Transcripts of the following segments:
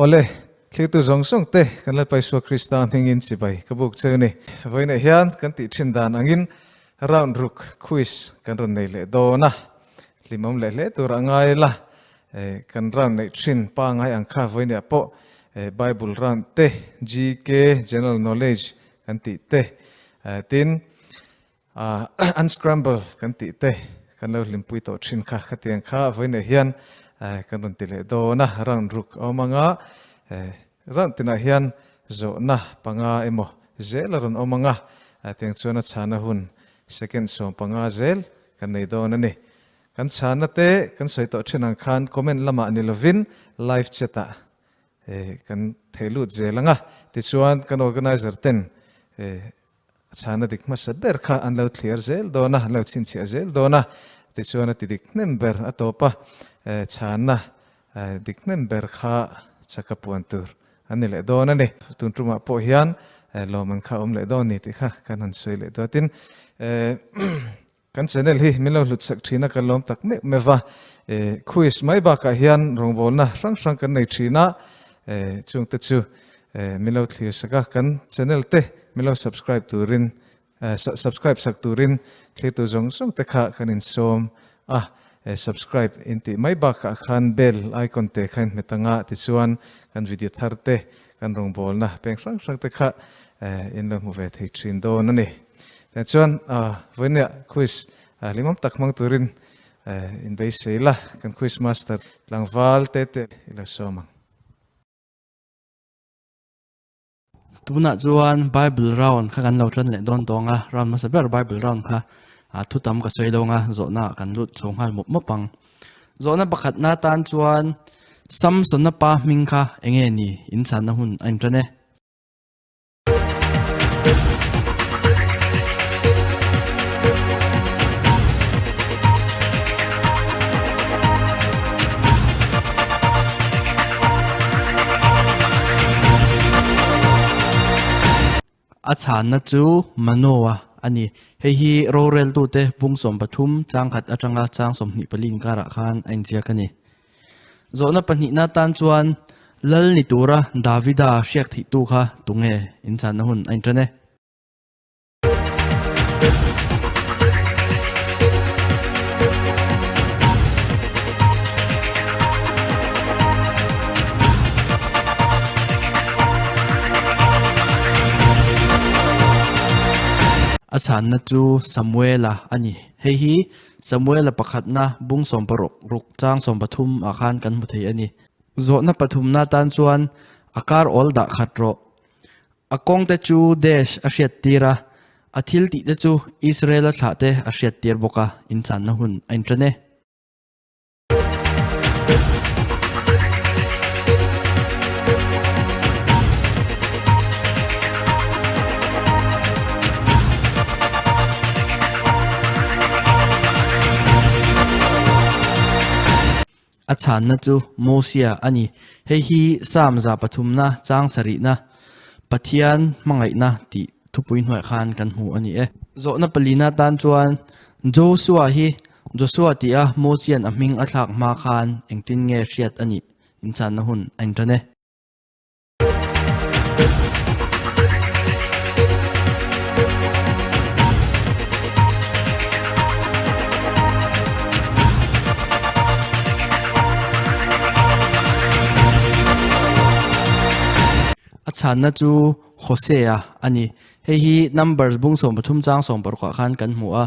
Awle, thlirtu zawng zawng te kan Lalpa Isua Krista hmingin chibai ka buk cheu ni. Vawiinah hian kan tih thin dan angin round ruk quiz kan rawn nei leh dawn a, hlimawm leh hle tur a ngai la. Kan round neih thin pa ngai ang kha vawiinah pawh Bible round te, GK, General Knowledge, kan tih te, tin Unscramble kan tih te kan lo hlimpui tawh thin kha khatiang kha vawiinah hian kan rawn ti leh dawn a, round ruk a awm anga round tinah hian zawhna panga emaw zel a rawn awm anga tiang chuan a chhana hun second 15 zel kan nei dawn a ni. Kan chhana te kan sawi tawh thin ang khan comment lamah ni lovin live chat ah kan thei lut zel anga tichuan kan organizer ten A chhana dik hmasa ber kha an lo thliar zel dawn a, an lo chhinchhiah zel dawn a, tichuan a ti dik hnem ber a tawp a, chhana dik hnem ber kha chaka puan tur an ni leh dawn a ni. Tun tumah pawh hian lawm an kha awm leh dawn ni tih kha kan han sawi leh duat in kan channel hi min lo hlut sak thin a, kan lawm tak meuh meuh va, quiz mai bakah hian rawngbawlna hrang hrang kan nei thin a, chungte chu min lo thlir sak a, kan channel te min lo subscribe turin subscribe sak turin thlirtu zawng zawng te kha kan insawm a, subscribe in tih mai bakah khan bell icon te kha in hmet anga tichuan kan video thar te kan rawngbawlna peng hrang hrang te kha in lo hmu ve thei thin dawn a ni. Tichuan vawinia quiz hlimawm tak hmang turin in beisei la, kan quiz master tlangval te te i lo sawm ang. Tunah chuan Bible round kha kan lo tan leh dawn tawng a, round hmasa ber Bible round kha thu tam ka sawi dawn a, zawhna ah kan lut chho nghal mawp mawp ang. Zawhna pakhatna tan chuan Samsona pa hming kha enge ni in chhanna hun a intan e. A chhanna chu Manoa a ni. Hei hi roreltute bung 13 chang khat atanga chang 24 inkarah khan a inziak a ni. Zawhna pahnihna atan chuan Lal ni tura Davida hriak theihtu kha tunge inchhanna hun a intan e. A chhanna chu Samuela a ni. Hei hi Samuela pakhatna bung 16 ruk chang 13 ah khan kan hmu thei a ni. Zawhna pathumna atan chuan a kar awl dah khat rawh. A kawngte chu dash a hriat tir a, a thil tihte chu Israel-a thlahte a hriat tir bawk a, inchanna hun a inṭan e. A chhanna chu Mosia a ni. Hei hi Psalm 300na chang sarihna, Pathian hmangaihna tih thupui hnuaiah khan kan hmu a ni e. Zawhna palina tan chuan Joshua hi Joshua tia Mosia'n a hming a thlak hma khan engtin nge hriat a nih inchhanna hun a intan e. A chhanna chu Hosea a ni. Hei hi Numbers bung 13 chang 16 ah khan kan hmu a,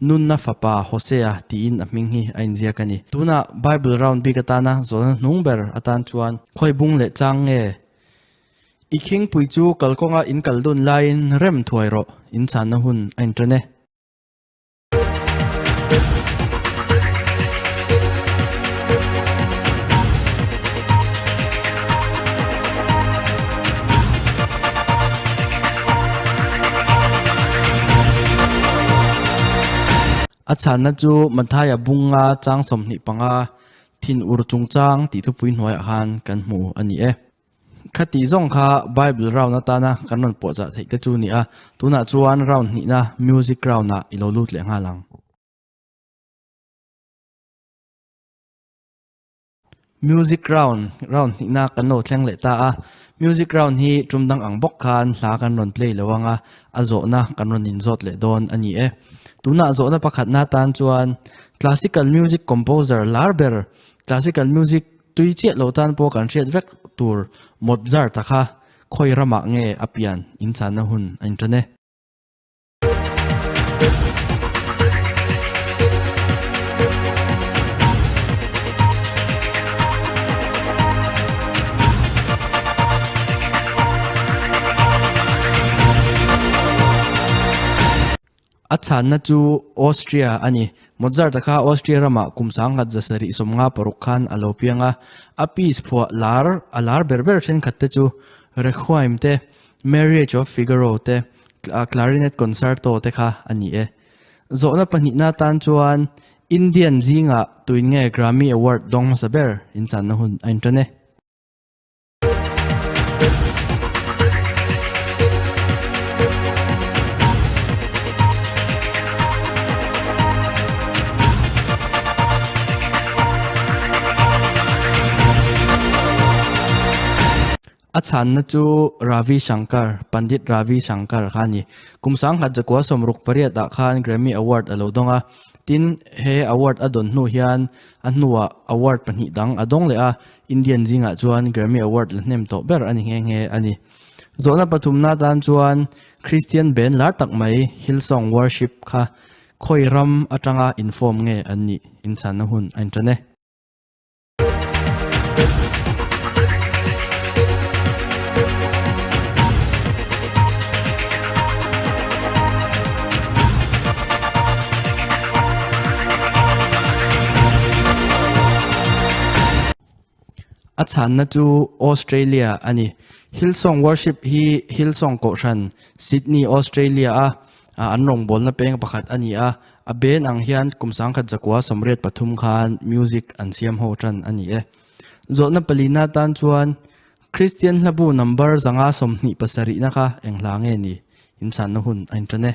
Nunna fapa Hosea tiin a hming hi a inziak a ni. Tunah Bible round bik atana zawhna hnung ber atan chuan khawi bung leh chang nge? I khingpui chu kalkawnga in kal dun laiin rem thuai rawh, in chhanna hun a inṭan e. A chhanna chu Mathaia bunga chang 25 thin ur chungchang tih thupui hnuaiah khan kan hmu a ni e. Khati zawng kha Bible round atana kan rawn puahchah theih te chu a ni a, tunah chuan round hnihna music round ah i lo lut leh nghal ang. Music round, round hnihna kan lo thleng leh ta a. Music round hi tum dang ang bawk khan hla kan rawn play lo ang a, a zawhna kan rawn inzawt leh dawn a ni e. Tunah zawhna pakhatna tan chuan classical music composer lar ber, classical music tui chiah lo tan pawh kan hriat vek tur Mozart-a kha khawi ramah nge a pian inchhanna hun a inṭan e. A chhanna chu Austria a ni. Mozart-a kha Austria ramah kum sangkhat 756 khan a lo piang a. A piece phuah lar a lar ber ber thenkhat te chu Requiem te, Marriage of Figaro te, Clarinet Concerto te kha a ni e. Zawhna pahnihna tan chuan Indian zingah tuin nge Grammy Award dawng hmasa ber inchanna hun a inṭan e. A chhanna chu Ravi Shankar, Pandit Ravi Shankar kha a ni. Kum 1968 ah khan Grammy Award a lo dawng a, tin he award a dawn hnu hian a hnuah award pahnih dang a dawng leh a, Indian zingah chuan Grammy Award la hnem tawh ber a ni nghe nghe a ni. Zawhna pathumna atan chuan Christian band lar tak mai Hillsong Worship kha khawi ram atanga inform nge an nih inchhanna hun a inṭan e. A chhanna chu Australia a ni. Hillsong Worship hi Hillsong Kohhran, Sydney, Australia-a an rawngbawlna peng pakhat a ni a. A ben ang hian kum 1983 khan music an siam ho tan a ni e. Zawhna palina tan chuan Kristian hlabu number 527 na kha eng hla nge ni? Inchhanna hun a intan e.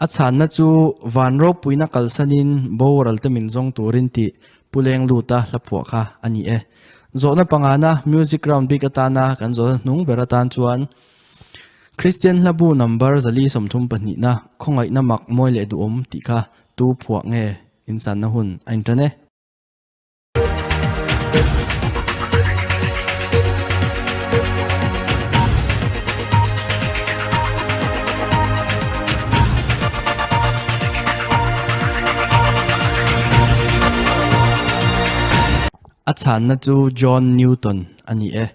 A chhanna chu van ropuina kalsanin boral te min zawng turin tih Pu Leng Luta hla phuah kha a ni e. Zawhna pangana music round bik atana kan zawhna hnung ber atan chuan Kristian hlabu number 432 na khawngaihna mak mawi leh duhawm tih kha tu phuah nge insanna hun a intan e. A chhanna chu John Newton a ni e.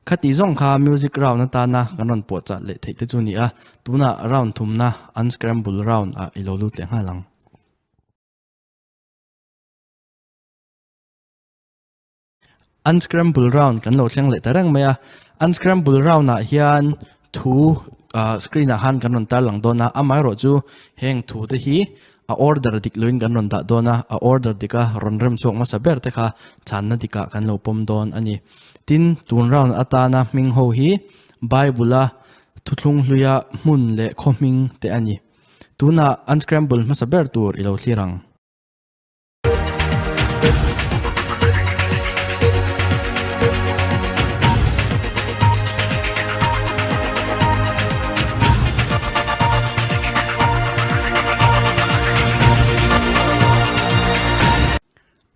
Khati zawng kha music round atana kan rawn puahchah leh theih te chu a ni a, tunah round thumna unscramble round ah i lo lut leh nghal ang. Unscramble round kan lo thleng leh ta reng mai a, unscramble round ah hian thu ah screen ah khan kan rawn tar lang dawn a, amaherawh chu heng thu te hi a order dik loin kan rawn dah dawn a, a order dik a rawn rem chhuak hmasa ber te kha chhanna dik ah kan lo pawm dawn a ni. Tin, tun round atana hming ho hi Bible a thuthlung hluia hmun leh khaw hming te a ni. Tunah unscramble hmasa ber tur i lo thlir ang.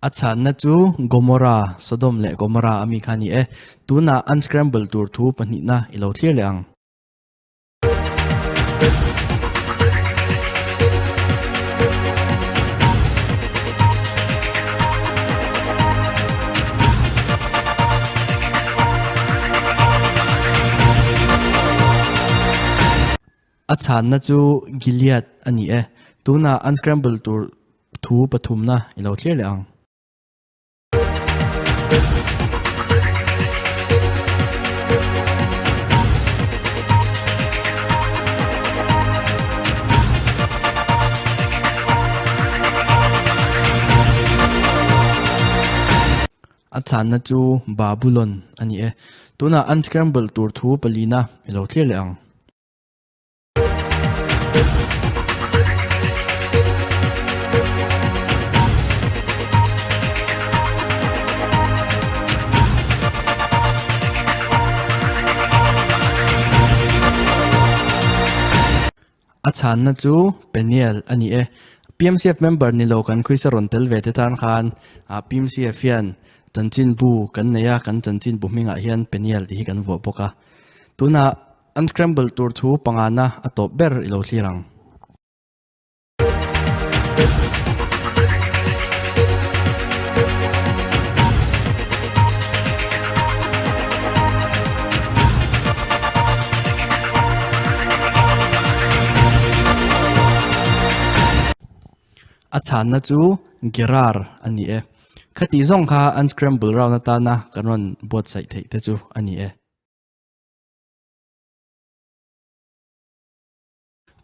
A chhanna chu Gomorrah, Sodom leh Gomorrah a mi kha a ni e. Tunah unscramble tur thu pahnihna i lo thlir leh ang. A chhanna chu Gilead a ni e. Tunah unscramble tur thu pathumna i lo thlir leh ang. chhanna chu Babulon a ni e. Tunah unscramble tur thu palina i lo thlir leh ang. A chhanna chu Peniel a ni e. PMCF member ni lo kan Krista rawn tel ve te tan khan PMCF hian chanchinbu kan nei a, kan chanchinbu hmingah hian Peniel tih hi kan vuah bawk a. Tunah Unscramble tur thu pangana a tawp ber i lo thlir ang. A chhanna chu Gerar a ni e. Khati zawng kha unscramble round atana kan rawn buatsaih theih te chu a ni e.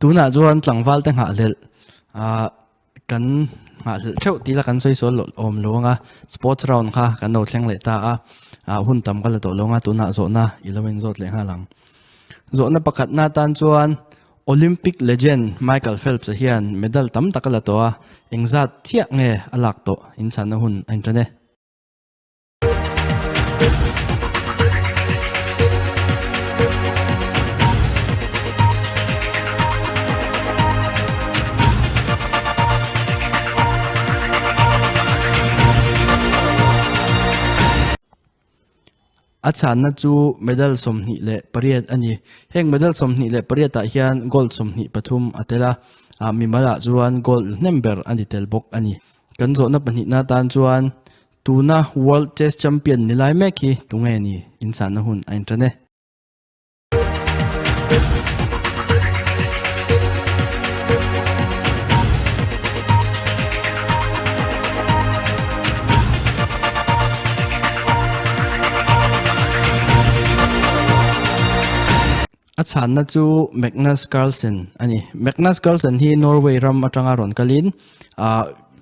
Tunah chuan tlangval te nghahhlelh ah kan nghahhlelh theuh tih la kan sawi sual loh awm lo anga sports round kha kan lo thleng leh ta a ah hun tam ka la tawh lo anga tunah zawhna i lo inzawt leh nghal ang. Zawhna pakhat na tan chuan Olympic legend Michael Phelps a hian medal tam tak a la tawh a engzat chiah nge a lak tawh inchhanna hun a intan e. A chhanna chu medal 28 a ni. Heng medal 28 ah hian gold 23 a tel a, mimalah chuan gold hnem ber a ni tel bawk a ni. Kan zawhna pahnihna tan chuan tuna World Chess Champion ni lai mek hi tunge ni inchhanna hun a intan e. A chhanna chu Magnus Carlsen a ni. Magnus Carlsen hi Norway ram atanga rawn kalin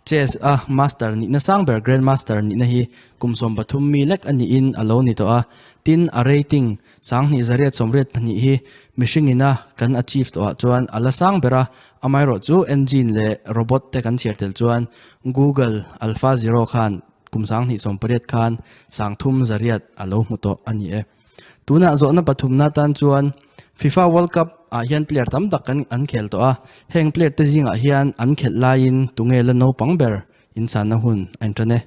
chess a master nihna sang ber Grand Master nihna hi kum 13 mi lek a niin a lo ni tawh a. Tin, a rating 2882 hi mihring ina kan achieve tawhah chuan a la sang ber a, amaherawhchu engine leh robot te kan chhiar tel chuan Google Alpha Zero khan kum 2018 khan 3800 a lo hmu tawh a ni e. Tunah zawhna pathumna tan chuan FIFA World Cup ah hian player tam tak kan an khel tawh a, heng player te zingah hian an khelh laiin tunge la naupang ber inchhanna hun a intan e.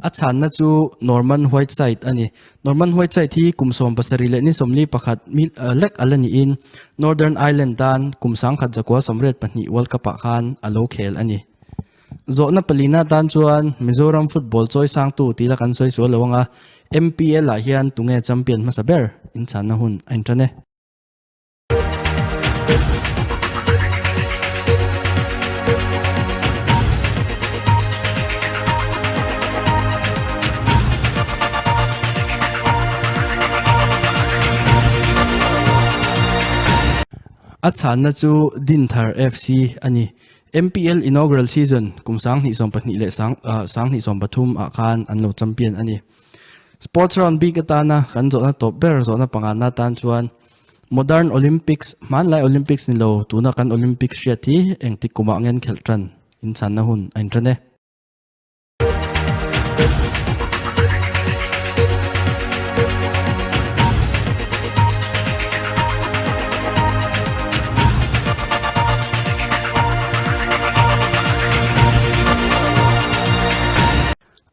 A chhanna chu Norman Whiteside a ni. Norman Whiteside hi kum 70 leh ni 41 mi lek a la niin Northern Ireland tan kum 1982 World Cup-ah khan a lo khel a ni. Zawhna palina tan chuan Mizoram football chawi sangtu tih la kan sawi sual lo ang a, MPL-ah hian tunge champion hmasa ber inchhanna hun a intan e. A chhanna chu Dinthar FC a ni. MPL inaugural season kum 2022 leh 2023 ah khan an lo champion a ni. Sports round bik atana kan zawhna tawp ber zawhna pangana tan chuan Modern Olympics, hmanlai Olympics ni lo, tuna kan Olympics hriat hi engtik kumah ngen khelh tan inchhanna hun a intan e.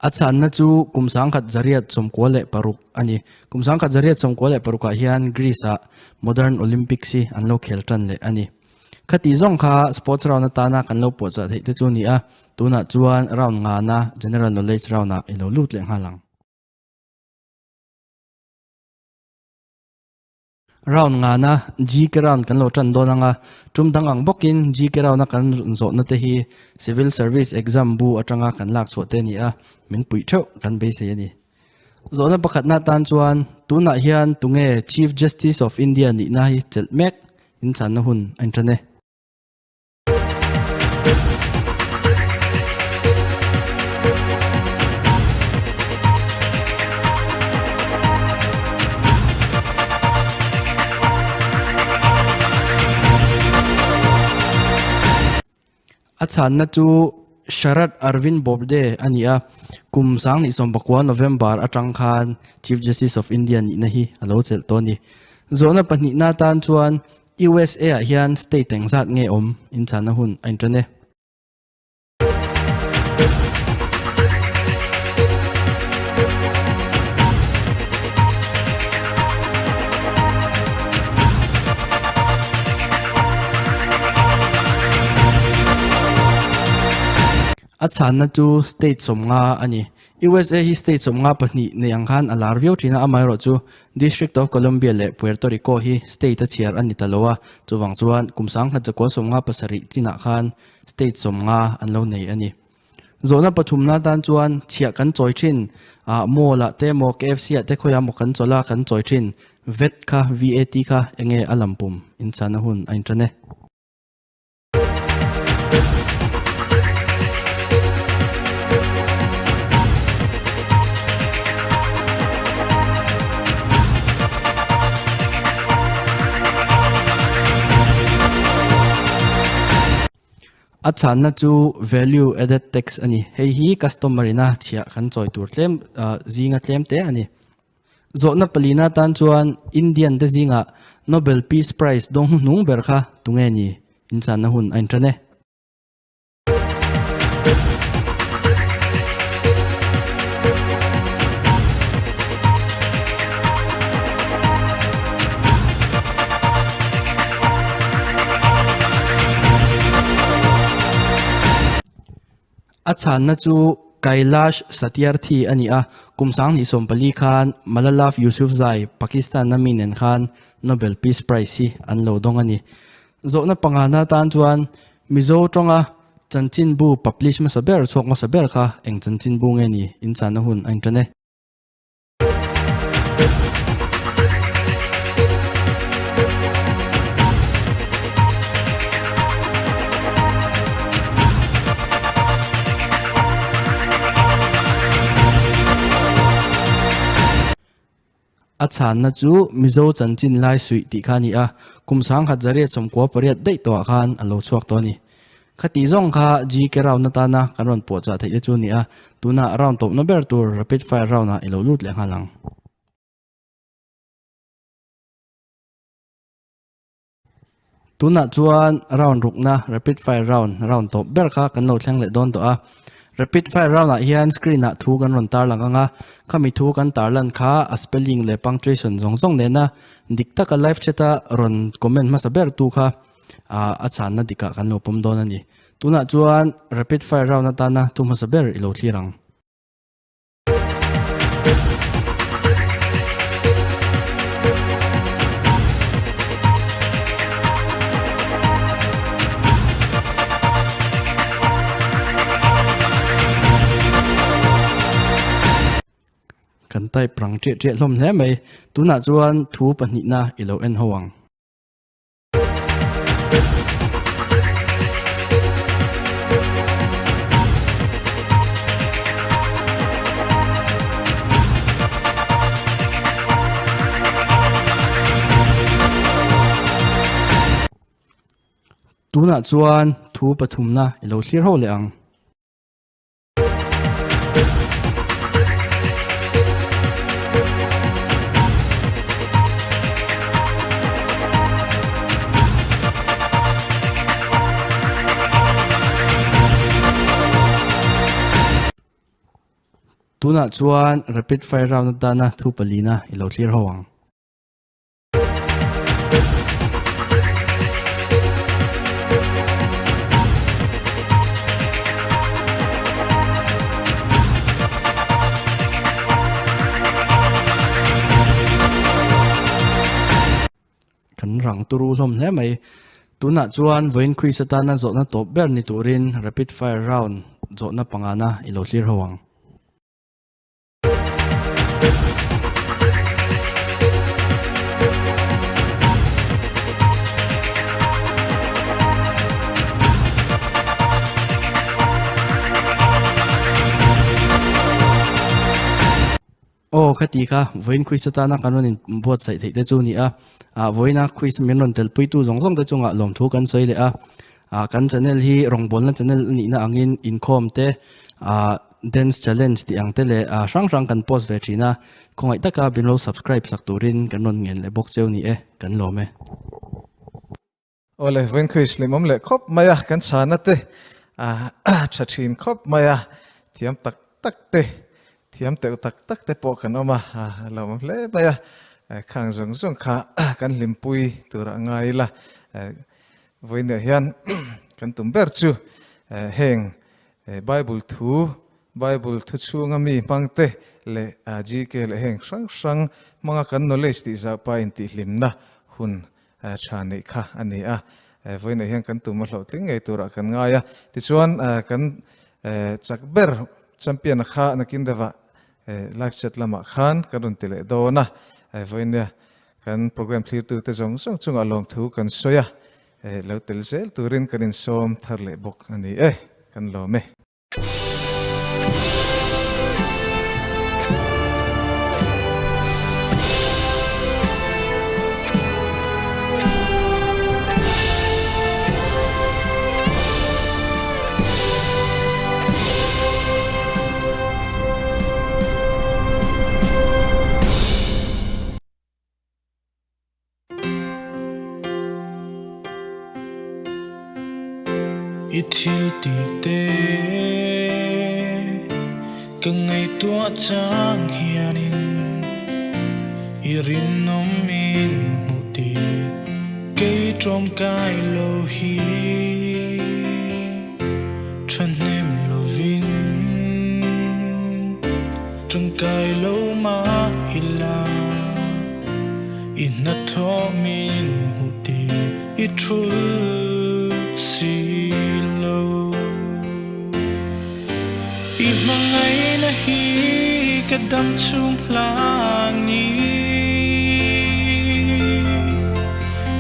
A chhanna chu kum 1996 a ni. Kum 1996 ah hian Greece ah Modern Olympics hi an lo khel tan leh a ni. Khati zawng kha sports round atana kan lo puahchah theih te chu a ni a, tunah chuan round ngana General Knowledge round ah i lo lut leh nghal ang. Round ngana GK round kan lo tan dawn anga, tum dang ang bawkin GK round a kan zawhna te hi Civil Service Exam bu atanga kan lak chhuah te a ni a, min puih theuh kan beisei a ni. Zawhna pakhatna atan chuan tunah hian tunge Chief Justice of India nihna hi chelh mek inchhanna hun a intan e. A chhanna chu Sharad Arvind Bobde a ni a, kum 2019 November atang khan Chief Justice of India nihna hi a lo chelh tawh a ni. Zawhna pahnihna atan chuan USA ah hian state engzat nge awm inchhanna hun a intan e. A chhanna chu state 50 a ni. USA hi state 52 nei ang khan a lar viau thin a, amaherawhchu District of Columbia leh Puerto Rico hi state a chhiar a ni ta lo a, chuvang chuan kum 1957 chinah khan state 50 an lo nei a ni. Zawhna pathumna atan chuan chhiah kan chawi thin, ah mall ah te emaw KFC ah te khawiah emaw kan chawlh a kan chawi thin, vat kha VAT kha enge a lampum inchhana hun a intan e. A chhanna chu Value Added Tax a ni. Hei hi customer ina chhiah kan chawi tur tlem zinga tlem te a ni. Zawhna palina tan chuan Indian te zingah Nobel Peace Prize dawng hnuhnung ber kha tunge ni? Inchanna hun a intan e. A chhanna chu Kailash Satyarthi a ni a, kum 2014 khan Malala Yousafzai, Pakistan-a mi nen khan Nobel Peace Prize hi an lo dawng a ni. Zawhna pangana atan chuan Mizo tawnga chanchinbu publish hmasa ber, chhuak hmasa ber kha eng chanchinbu nge ni? Inchana hun a intan e. A chhanna chu Mizo chanchin lai suih tih kha a ni a, kum 1998 daih tawhah khan a lo chhuak tawh a ni. Khati zawng kha GK round atana kan rawn puahchah theih te chu a ni a, tunah round tawpna ber tur rapid fire round ah i lo lut leh nghal ang. Tunah chuan round rukna rapid fire round round tawp ber kha kan lo thleng leh dawn tawh a. Rapid fire round ah hian screen ah thu kan rawn tarlang ang a, khami thu kan tarlan kha a spelling leh punctuation zawng zawng nena dik taka live chat a rawn comment hmasa ber tu kha a chhanna dikah kan lo pawm dawn a ni. Tunah chuan rapid fire round atana thu hmasa ber i lo thlir ang. Kan type rang ṭiah ṭiah hlawm hle mai. Tunah chuan thu pahnihna i lo en ho ang. Tunah chuan thu pathumna i lo thlir ho leh ang. Tunah chuan rapid fire round atana thu palina i lo thlir ho ang. rang turu hlawm hle mai. Tunah chuan vawiin quiz atana zawhna tawp ber ni turin rapid fire round zawhna pangana i lo thlir ho ang. Aw ka ti kha, vawiin quiz atana kan rawn inbuatsaih theih te chu a ni a, ah vawiina quiz min rawn telpuitu zawng zawng te chungah lawmthu kan sawi leh a, ah kan channel hi rawngbawlna channel a nihna angin inkhawm te ah dance challenge tih ang te leh ah hrang hrang kan post ve thin a, khawngaih taka min lo subscribe sak turin kan rawn ngen leh bawk cheu ni e, kan lawm e. Awle, vawiin quiz hlimawm leh khawp mai a, kan chhana te a tha thin khawp mai a, thiam tak tak te, thiam teuh tak tak te pawh kan awm a, a lawmawm hle mai a, khang zawng zawng kha kan hlimpui tur a ngai ila, vawiinah hian kan tum ber chu heng Bible thu, Bible thu chhunga mi hmang te leh GK leh heng hrang hrang hmanga kan knowledge tih zau pa intihhlimna hun tha neih kha a ni a, vawiinah hian kan tum a hlawhtling ngei turah kan ngai a, tichuan kan chak ber champion-a kha nakin deuhah live chat lamah khan kan rawn ti leh dawn a, vawiinia kan program thlirtute zawng zawng chungah lawmthu kan sawi a, lo tel zel turin kan insawm thar leh bawk a ni e, kan lawm e. I thil tih te ka ngaihtuah chang hianin i rinawm in hmuh tih kei tawngkai lo hi thahnem lovin tangkai lo mah ila. I hnathawh min hmuh tih i thul si lo. I hmangaihna hi ka dam chhung hlan ni.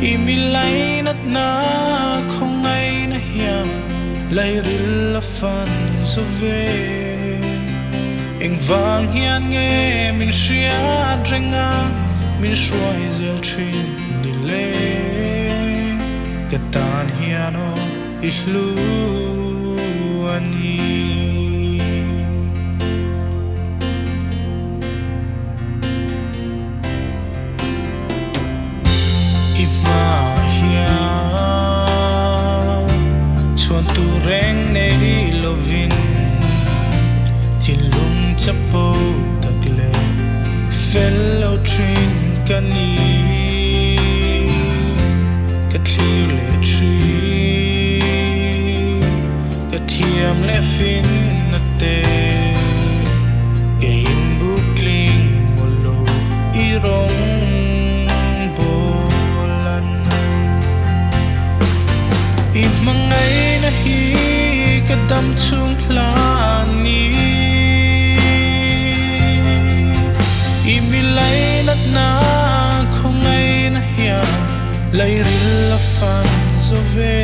I mi lainatna khawngaihna hian lairil a fan zo ve. Engvang hian nge min hriat reng a, min hruai zel thin ni le? Ka tan hian aw i hlu a ni. I hmaah hian chhuan tur reng nei lovin thinlung chapo tak leh fel lo thin ka ni. Ka thlir leh thin, ka thiam leh finna te keiin bukling maw lo. I rawng bawlan I hmangaihna hi ka dam chhung hlan ni. I mi lainatna khawngaihna hian lairil a fan zo ve.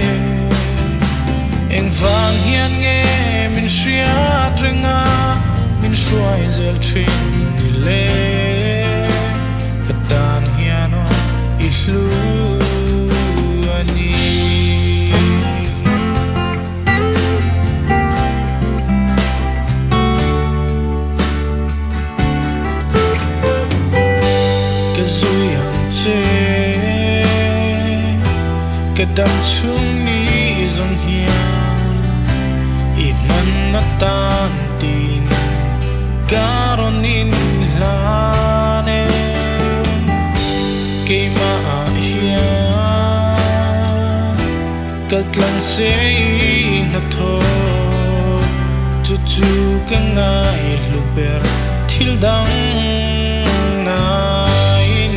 Engvang hian nge min hriat reng a, min hruai zel thin ni le? Ka tan hian aw i hlu a ni. Ka zui ang che, ka dam chhung ni zawng hian i hman atan tin ka rawn inhlan e. Keimah ah hian kal tlang se i hnathawk chu chu ka ngaihlu ber thil dang ngaiin.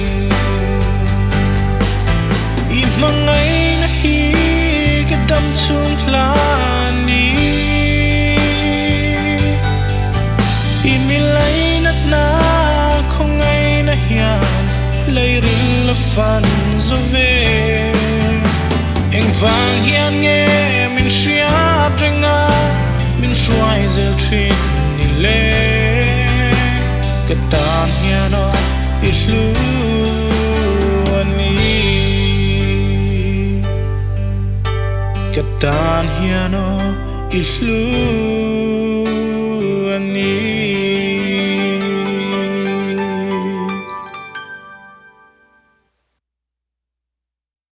hmangaihna hi ka dam chhung hlan ni. I mi lainatna khawngaihna hian leiril a fan zo ve. Engvang hian nge min hriat reng a, min hruai zel thin ni le. Ka tan hian aw i hlu a ni. Ka tan hian aw i hlu a ni.